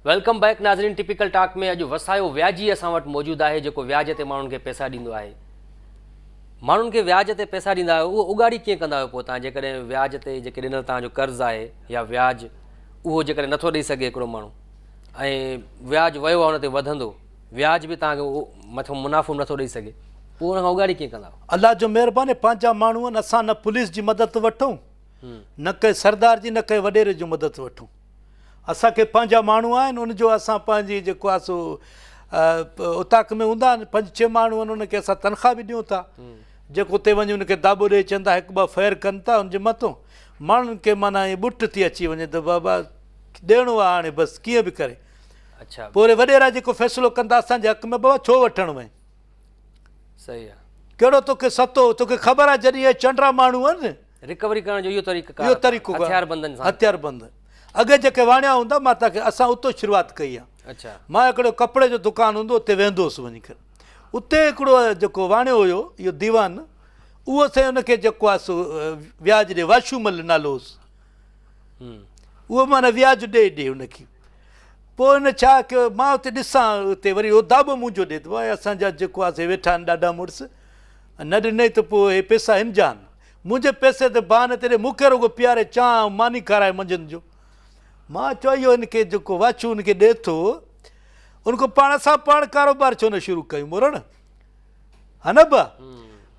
Welcome back ناظرين typical talk ۾ اڄ وسايو وياجي اسان وٽ موجود آهي جيڪو وياج تي ماڻهن کي پئسا ڏيندو آهي ماڻهن کي وياج تي پئسا ڏيندا آهيو اهو اڳاڙي ڪيئن ڪندا آهيو پوء تان جيڪڏهن وياج تي جيڪي ڏنل تان جو قرض آهي يا وياج اهو جيڪڏهن نٿو ڏئي سگهي هڪڙو ماڻهو ۽ وياج ويو آهي ان تي وڌندو وياج به تان کي مٿو منافعو نٿو ڏئي سگهي پوء ان کان اڳاڙي ڪيئن ڪندا آهيو؟ الله جو مهرباني پنهنجا ماڻهو آهن اسان نه پوليس جي مدد وٺون نه ڪنهن سردار جي نه ڪنهن وڏيري جو مدد وٺون اسان کي پنهنجا ماڻهو آهن ان جو اسان پنهنجي جيڪو آهي سو اوطاق ۾ هوندا آهن پنج ڇهه ماڻهو آهن ان کي اسان تنخواه به ڏيون ٿا جيڪو اتي وڃي ان کي داٻو ڏئي اچن ٿا هڪ ٻه فير ڪن ٿا ان جي مٿو ماڻهن کي معنيٰ ائين ٻٽ ٿي اچي وڃي ته بابا ڏيڻو آهي هاڻي بس ڪيئن به ڪري پوء وري وڏيرا جيڪو فيصلو ڪن ٿا اسان جي حق ۾ بابا ڇو وٺڻ وئين صحيح آ. ڪهڙو توکي ستو توکي خبر آ جڏهن اهي چنڊرا ماڻهو آهن. رڪوري ڪرڻ جو اهو طريقو ڪار اهو طريقو هٿيار بندن سان هٿيار بند اڳي جيڪي واڻيا هوندا مان تاکي اسان اتو شروعات ڪئي آ. اڇا. مان هڪڙو ڪپڙي جو دڪان هوندو اتي ويندو هوس وڃي ڪري اتي هڪڙو جيڪو واڻيو هيو اهو ديوان اهو سائين ان کي جيڪو آ سو وياج ڏي واشو مل نالو هوس اهو معنيٰ وياج ڏي ڏي ان کي پوء هن ڇا ڪيو، مان اتي ڏسان، اتي وري اهو داٻو منهنجو ڏي ته ڀائي اسان جا جيڪو آهي سي ويٺا آهن ڏاڍا مڙس، نه ڏنئي ته پوء اهي پئسا هن جا آهن. منهنجي پئسي تي بهاني تي ڏي، مون کي رڳو پياري چانهه ۽ ماني کارائي منجهند جو. مان چيو اهو هن کي جيڪو واڇو هن کي ڏي ٿو، ان کان پاڻ اسان پاڻ ڪاروبار ڇو نه شروع ڪيون مورڻ؟ ها نه ڀا؟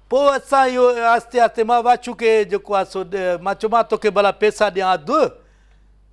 پوء اسان اهو آهستي آهستي مان واڇو کي جيڪو آهي سو مان چيو مان توکي ڀلا پئسا ڏيان اڌ،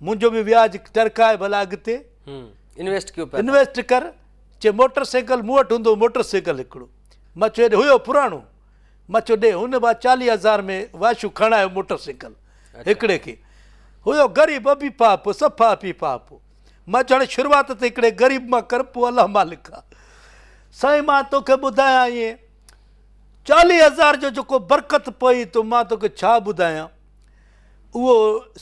منهنجو به وياج ٽرڪاء ڀلا اڳتي. انويسٽ ڪيو پيا. انويسٽ ڪر. چي موٽر سائيڪل مون وٽ هوندو موٽر سائيڪل هڪڙو. مان چيو هيڏي هيو پراڻو. مان چيو ڏي هن با 40 هزار ۾ واشو کڻايو موٽر سائيڪل هڪڙي کي. هيو غريب ابي پاپ صفا ابي پاپ. مان چيو هاڻي شروعات ته هڪڙي غريب مان ڪر پوء الله مالڪ آ. سائين مان توکي ٻڌايان ائين 40 هزار جو جيڪو برڪت پئي ته مان توکي ڇا ٻڌايان. اهو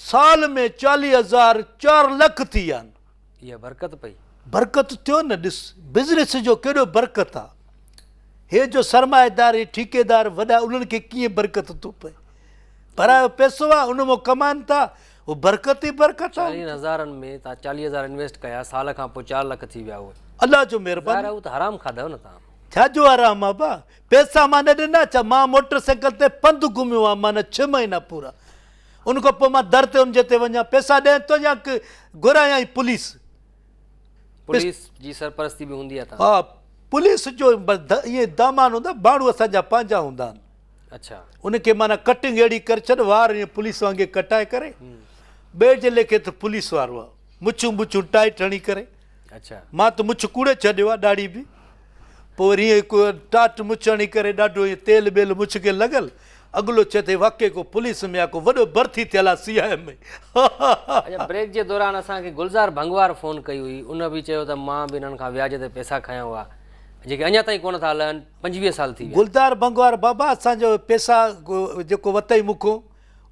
سال ۾ 40 هزار 4 لک ٿي ويا آهن. اها برڪت پئي. برڪت ٿيو نه ڏس بزنس جو ڪيڏو برڪت آ. هي جو سرمائيدار هي ٺيڪيدار وڏا انهن کي ڪيئن برڪت ٿو پئي. پرايو پئسو آ ان مان ڪمائن ٿا اهو برڪت ئي برڪت آ. چاليهن هزارن ۾ تان 40 هزار انويسٽ ڪيا سال کان پوء 4 لک ٿي ويا اهي. الله جو مهرباني. ظاهر آ اهو ته حرام کاڌو نه تان. ڇا جو حرام آ با. پئسا مان نه ڏنا ڇا؟ مان موٽر سائيڪل تي پنڌ گهميو آهيان معنيٰ ڇهه مهينا پورا. ان کان پوء مان در تي ان جي تي وڃان پئسا ڏين ٿو يا گهرايائين پوليس. پوليس جي سرپرستي به هوندي آهي تان. ها پوليس جو ائين دامان هوندو آهي ماڻهو اسان جا پنهنجا هوندا آهن. اڇا. ان کي معنيٰ ڪٽنگ اهڙي ڪري ڇڏ وار ائين پوليس وانگي ڪٽائي ڪري ٻئي جي ليکي ته پوليس وارو آهي مڇون بڇون ٽائيٽ هڻي ڪري. اڇا. مان ته مڇ ڪوڙي ڇڏيو آهي ڏاڙهي به. پوء وري ائين هڪ ٽاٽ مڇ هڻي ڪري ڏاڍو ائين تيل ٻيل مڇ کي لڳل. اڳلو چئي ٿي واقعي ڪو پوليس ۾ آ ڪو وڏو ڀرتي ٿيل آ سي آء ۾. اڇا بريڪ جي دوران اسان کي گلزار ڀنگوار فون ڪئي هئي ان به چيو ته مان به انهن کان وياج تي پئسا کنيا هئا جيڪي اڃا تائين ڪونه ٿا لهن 25 سال ٿي ويا. گلزار ڀنگوار بابا اسان جو پئسا جيڪو وتئي مون کان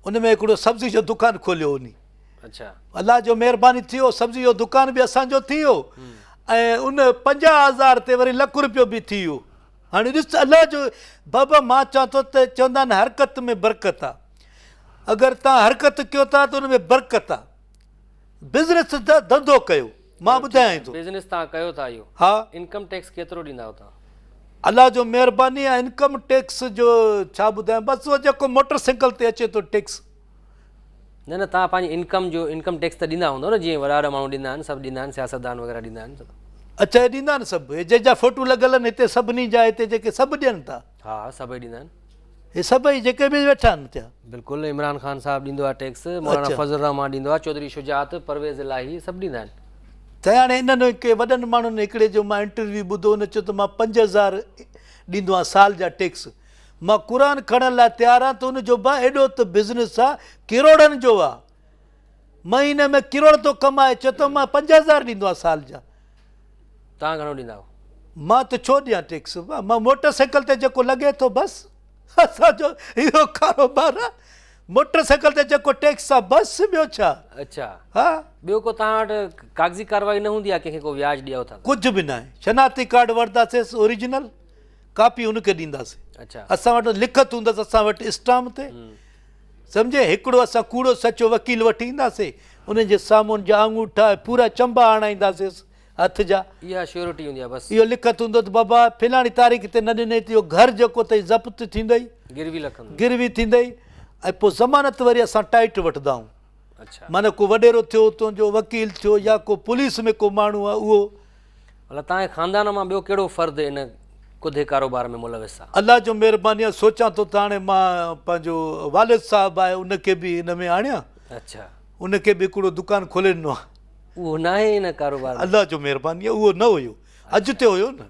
ان ۾ هڪڙو سبزي جو دڪان کوليو هوني. اڇا. الله جو مهرباني ٿي ويو سبزي جو دڪان به اسان جو ٿي ويو ۽ ان 50,000 تي وري لک روپيو به ٿي ويو. هاڻي ڏس الله جو بابا مان چوان ٿو ته چوندا آهن حرڪت ۾ برڪت آ. اگر تان حرڪت ڪيو ٿا ته ان ۾ برڪت آ. بزنس ته ڌنڌو ڪيو مان ٻڌايان ٿو. بزنس تان ڪيو ٿا اهو. ها. انڪم ٽيڪس ڪيترو ڏيندا آهيو تان؟ الله جو مهرباني آ انڪم ٽيڪس جو ڇا ٻڌايان بس اهو جيڪو موٽر سائيڪل تي اچي ٿو ٽيڪس. نه نه توهان پنهنجي انڪم جو انڪم ٽيڪس ته ڏيندا هوندو نه جيئن وڏا وڏا ماڻهو ڏيندا آهن سڀ ڏيندا آهن سياستدان وغيره ڏيندا آهن سڀ. اڇا هي ڏيندا آهن سڀ هي جنهن جا فوٽو لڳل آهن هتي سڀني جا هتي جيڪي سڀ ڏين ٿا. ها سڀئي ڏيندا آهن. هي سڀئي جيڪي به ويٺا آهن ٿيا. بلڪل عمران خان صاحب ڏيندو آهي ٽيڪس مولانا فضل الرحمان ڏيندو آهي چوڌري شجاعت پرويز الاهي سڀ ڏيندا آهن. سائين هاڻي انهن ڪي وڏن ماڻهن هڪڙي جو مان انٽرويو ٻڌو ان چيو ته مان 5000 ڏيندو آهيان سال جا ٽيڪس مان قرآن کڻڻ لاء تيار آهيان ته ان جو به ايڏو ته بزنس آ ڪروڙن جو آ مهيني ۾ ڪروڙ ٿو ڪمائي چئي ٿو مان 5000 ڏيندو آهيان سال جا. توهان گهڻو ڏيندا آهيو؟ مان ته ڇو ڏيان ٽيڪس مان موٽر سائيڪل تي جيڪو لڳي ٿو بس اسان جو اهو ڪاروبار آ موٽر سائيڪل تي جيڪو ٽيڪس آ بس ٻيو ڇا. اڇا ها. ٻيو ڪو توهان وٽ ڪاغذي ڪارروائي نه هوندي آ ڪنهن کي ڪو وياج ڏيو ٿا ته؟ ڪجهه به ناهي شناختي ڪارڊ وٺنداسين اوريجنل ڪاپي ان کي ڏينداسين. اڇا. اسان وٽ لکت هوندس اسان وٽ اسٽامپ تي. سمجهين هڪڙو اسان ڪوڙو سچو وڪيل وٺي اينداسي ان جي سامهون جا آڱوٺا ۽ پورا چنبا هڻائينداسيس هٿ جا. اها شيورٽي هوندي آهي بس. اهو لکت هوندو ته بابا فلاڻي تاريخ تي نه ڏنئي ته اهو گهر جيڪو اٿئي ضبط ٿيندئي. گروي لکندو. گروي ٿيندئي ۽ پوء ضمانت وري اسان ٽائيٽ وٺندا آهيون. اڇا. معنيٰ ڪو وڏيرو ٿيو تنهنجو وڪيل ٿيو يا ڪو پوليس ۾ ڪو ماڻهو آهي اهو. ڀلا توهان جي خاندان مان ٻيو ڪهڙو فرد ان ڪڌي ڪاروبار ۾ ملوث آهي؟ الله جو مهرباني آهي سوچان ٿو ته هاڻي مان پنهنجو والد صاحب آهي ان کي به ان ۾ آڻيان. اڇا. ان کي به هڪڙو دڪان کولي ڏنو آهي. اهو ناهي ان ڪاروبار ۾؟ الله جو مهرباني آهي اهو نه هيو اڄ تي هيو نه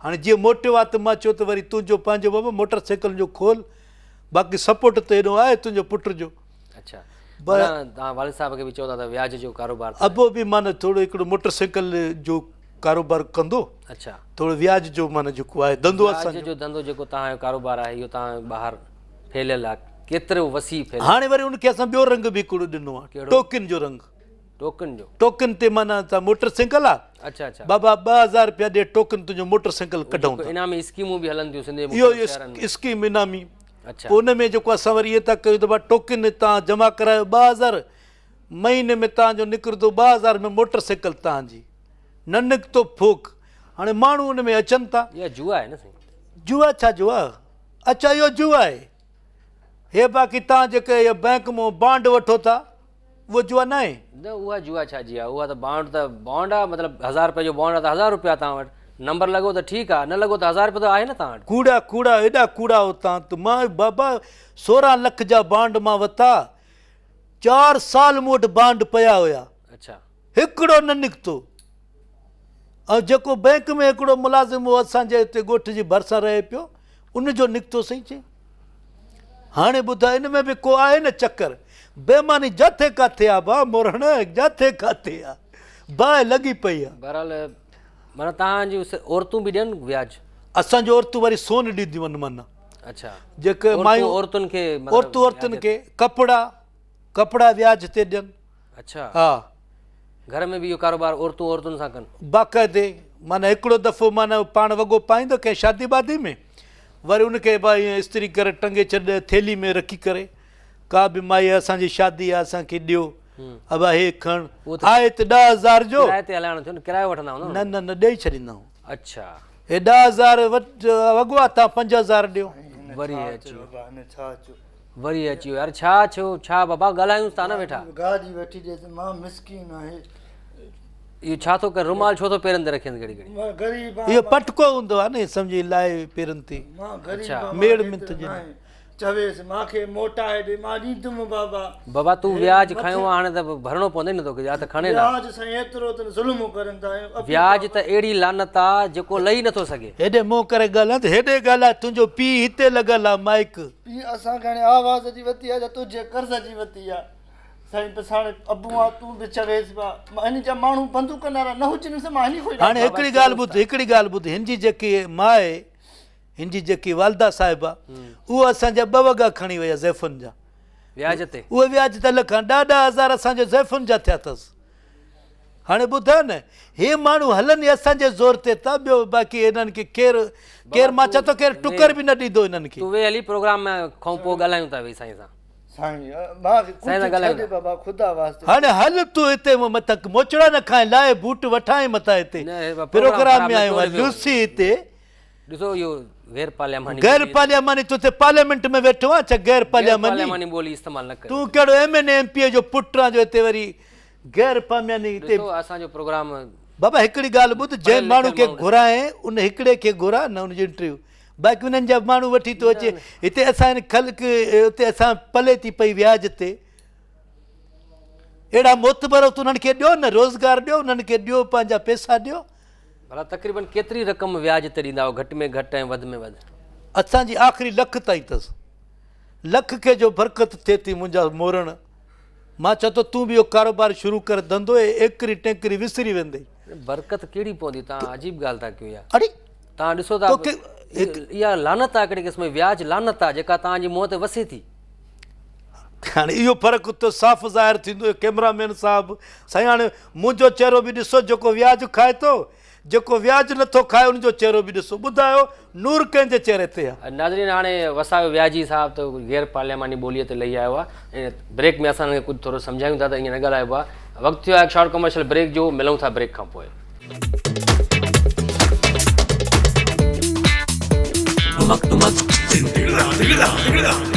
هاڻي جيئن موٽيو آهي ته مان چيو ته وري تنهنجو پنهنجو بابا موٽر سائيڪل جو کول باقي سپورٽ ته ايڏو آهي تنهنجو پٽ جو. اڇا معنيٰ توهان والد صاحب کي به چئو ٿا ته وياج جو ڪاروبار ته. ابو به معنيٰ ٿورو هڪڙو موٽر سائيڪل جو ڪاروبار ڪندو. اڇا. ٿورو وياج جو معنيٰ جيڪو آهي ڌنڌو اسان جو. وياج جو ڌنڌو جيڪو توهان جو ڪاروبار آهي اهو توهان جو ٻاهر ڦهليل آهي ڪيترو وسيع ڦهليل. هاڻي وري ان کي اسان ٻيو رنگ به هڪڙو ڏنو آهي ٽوڪن جو رنگ. ٽوڪن جو. ٽوڪن تي معنيٰ ته موٽر سائيڪل آ. اڇا اڇا. بابا 2000 رپيا ڏي ٽوڪن تنهنجو موٽر سائيڪل ڪڍون ٿا. انعامي اسڪيمون به هلن ٿيون سنڌ جي مختلف شهرن ۾. اهو اسڪيم انعامي. اڇا. پوء ان ۾ جيڪو اسان وري ائين ٿا ڪيون ته بابا ٽوڪن تان جمع ڪرايو 2000 مهيني ۾ تان جو نڪرندو 2000 ۾ موٽر سائيڪل تان جي نه نڪتو ڦوڪ هاڻي ماڻهو ان ۾ اچن ٿا. اها جوا آهي نه سائين. جوا ڇا جو آ؟ اڇا اهو جوا آهي. هي باقي تان جيڪي اهي بئنڪ مون بانڊ وٺو ٿا اهو جوا ناهي؟ نه اها جوا ڇا جي آ اها ته بانڊ ته بانڊ آ مطلب هزار رپئي جو بانڊ آ ته هزار رپيا تان وٽ نمبر لڳو ته ٺيڪ آ نه لڳو ته هزار رپيا ته آهي نه تان وٽ. ڪوڙا ڪوڙا ايڏا ڪوڙا هو تان ته مان بابا 16 لک جا بانڊ مان وتا 4 سال مون وٽ بانڊ پيا هيا. اڇا. هڪڙو نه نڪتو ۽ جيڪو بئنڪ ۾ هڪڙو ملازم هو اسان جي هتي ڳوٺ جي ڀرسان رهي پيو ان جو نڪتو سائين چي هاڻي ٻڌاء ان ۾ به ڪو آهي نه چڪر بيماني جاٿي ڪاٿي آ با مورڻ جاٿي ڪاٿي آ باهه لڳي پئي آ. بهرحال معنيٰ توهان جون عورتون به ڏين وياج؟ اسان جون عورتون وري سون ڏينديون آهن معنيٰ اڇا جيڪي مايون عورتن کي عورتون عورتن کي ڪپڙا ڪپڙا وياج تي ڏين. اڇا. ها. گهر ۾ به اهو ڪاروبار عورتون عورتن سان ڪن؟ باقاعدي معنيٰ هڪڙو دفعو معنيٰ پاڻ وڳو پائيندو ڪنهن شادي بادي ۾ وري ان کي به ائين استري ڪري ٽنگي ڇڏ ٿيلهي ۾ رکي ڪري ڪا به مائي اسان جي شادي آهي اسان کي ڏيو ابا هي کڻ آهي ته 10,000 جو. ڪرائي تي هلائڻو ٿيو نه ڪرايو وٺندا هوندا نه نه نه ڏئي ڇڏيندا آهيون. اڇا. هي 10,000 وڳو آهي توهان 5,000 ڏيو. وري هي اچي ويو. وري اچي ويو يار ڇا ٿيو ڇا بابا ڳالهايونس ٿا نه ويٺا. گاڏي وٺي ڏي ته مان مسڪين آهي. اهو ڇا ٿو ڪري رومال ڇو ٿو پيرن تي رکين گهڙي گهڙي. مان غريب آهيان. اهو پٽڪو هوندو آهي نه سمجهي لائي پيرن تي. مان غريب آهيان ميڙ منٿ جي. چويس مان کي موٽائي ڏي مان ڏيندم بابا. بابا تون وياج کنيو آ هاڻي ته ڀرڻو پوندئي نه توکي يا ته کڻي نه. وياج سائين ايترو ته ظلم ڪرن ٿا. وياج ته اهڙي لعنت آ جيڪو لهي نٿو سگهي. هيڏي منهن ڪري ڳالهاء ته هيڏي ڳالهاء تنهنجو پيء هتي لڳل آ مائيڪ. پيء اسان کي هاڻي آواز جي وتي آ يا تنهنجي قرض جي وتي آ سائين بس هاڻي ابو آ تون به چويس با هن جا ماڻهو بندوقن وارا نه هجنس مان هن کان ئي هاڻي هڪڙي ڳالهه ٻڌ هڪڙي ڳالهه ٻڌ هن جي جيڪي ماء هن جي جيڪي والده صاحبه اهو اسان جا ٻه وڳا کڻي ويا زيفن جا وياج تي اهي وياج ته لکان ڏهه ڏهه هزار اسان جي زيفن جا ٿيا اٿس هاڻي ٻڌاء نه هي ماڻهو هلن ئي اسان جي زور تي ٿا ٻيو باقي هنن کي ڪير ڪير مان چوان ٿو ڪير ٽڪر به نه ڏيندو هنن کي تون ويهه هلي پروگرام کان پوء ڳالهايون ٿا ويهي سائين سان سائين مان کي ڪجهه ڇڏ بابا خدا واسطي. هاڻي هل تون هتي مٿان موچڙا نه کائين لاهي بوٽ وٺائين مٿان هتي پروگرام ۾ آيو آهين لوسي هتي. ڏسو اهو غير پارلياماني غير پارلياماني تون هتي پارليامينٽ ۾ ويٺو آهين ڇا غير پارلياماني پارلياماني ٻولي استعمال نه ڪر تون ڪهڙو M N A M P A جو پٽ آهين جو هتي وري غير پارلياماني هتي ڏسو اسان جو پروگرام بابا هڪڙي ڳالهه ٻڌ جنهن ماڻهو کي گهرائين ان هڪڙي کي گهراء نه ان جو انٽرويو باقي انهن جا ماڻهو وٺي ٿو اچي هتي اسان هن خلق اتي اسان پلي ٿي پئي وياج تي اهڙا معتبر انهن کي ڏيو نه روزگار ڏيو انهن کي ڏيو پنهنجا پئسا ڏيو ڀلا تقريبن ڪيتري رقم وياج تي ڏيندا آهيو گهٽ ۾ گهٽ ۽ وڌ ۾ وڌ؟ اسان جي آخري لک تائين اٿس. لک کي جو برڪت ٿئي ٿي منهنجا مورڻ. مان چوان ٿو تون به اهو ڪاروبار شروع ڪر ڌنڌو اهي ايڪري ٽيڪري وسري ويندئي. برڪت ڪهڙي پوندي توهان عجيب ڳالهه ٿا ڪيو يار. اڙي توهان ڏسو ٿا اها لعنت آهي هڪڙي قسم جي وياج لعنت آهي جيڪا توهان جي منهن تي وسي ٿي. هاڻي اهو فرق ته صاف ظاهر ٿيندو ڪئميرا مين صاحب سائين هاڻي منهنجو چهرو به ڏسو جيڪو وياج کائي ٿو جيڪو وياج نٿو کائي ان جو چهرو به ڏسو. ٻڌايو نور ڪنهن جي چهري تي آ؟ ناظرين هاڻي وسايو وياجي صاحب ته غير پارلياماني ٻوليء تي لهي آيو آ. بريڪ ۾ اسان هن کي ڪجهه ٿورو سمجهايون ٿا ته ائين نه ڳالهائبو آ. وقت ٿيو آهي هڪ شارٽ ڪمرشل بريڪ جو، ملون ٿا بريڪ کان پوء. ٽمڪ ٽمڪ.